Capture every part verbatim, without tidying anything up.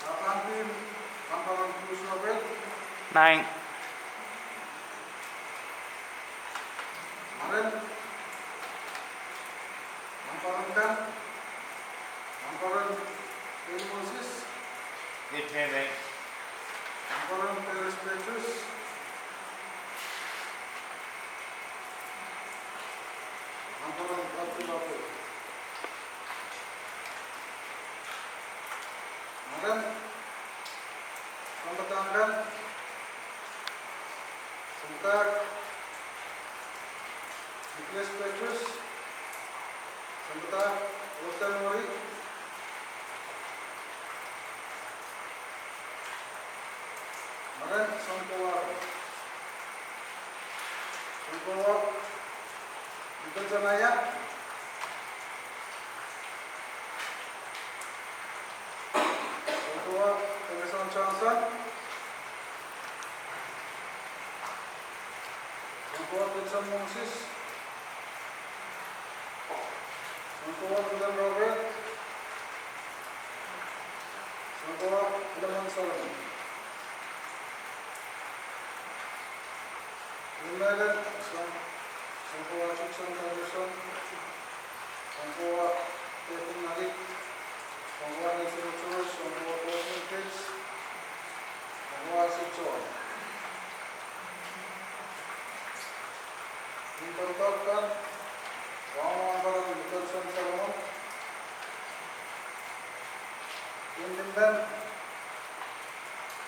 Sapan Pil, Ramparem Cruz Robert. Nine. Maren, Ramparem Kan, Ramparem Pil Moses. Eight, nine, nine. Ramparem Peres Petrus. Ramparem Abdul Abdul. Maren, Ramparem Kan, Sempah Nicholas Petrus, Sempah Wilson Mori. Maren, Sempah Sempah Nicholson Aya. Sempah Emerson Johnson. Sempah Wilson Moses. Sempah Wilson Robert. Sempah Philemon Solomon. Limele, Sempah Jackson Patterson, Sempah David Malik, Sempah Nancy Rogers, Sempah Gordon Pitts, Sempah Sipson. Limpopo kan, Ramparem Nicholson Solomon. Limlimpen,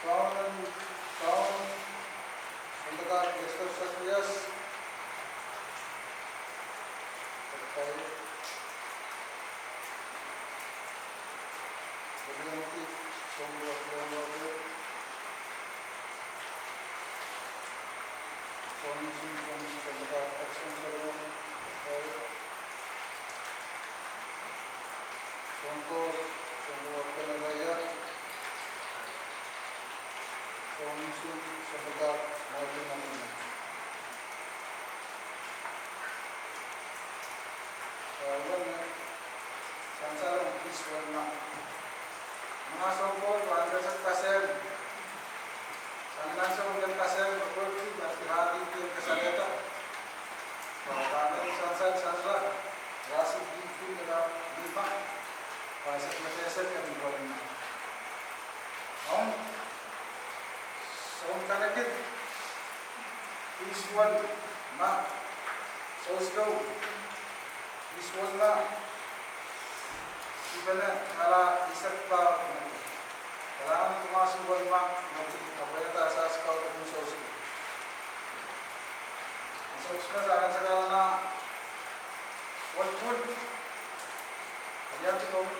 Ramparem, Ramparem Sempah Esther Zacharias. William T. Sempah William Robert. Sempah Sempah Jackson Solomon. Sempah Sempah Kenneth Aya. Sempah Sempah Martin Martin. Sansal ong East West mah. Mahsen en Koht pahn kesempwal kasem. Sansal ong kesempwal kasem, Koht pahn kirahdi kin kasalehda. Pahn sansal, sansal, rasi di kin keda lima. Pahn sehse, sehse kin wali mah. Ong, soun kanekid, East West mah, souskou, East West mah, ipene kala isek pah, kala nan East West mah, mati, apwehda sas kau kin souskou. Souskou sa kan sakala na, Westwood, Aliatu Kong,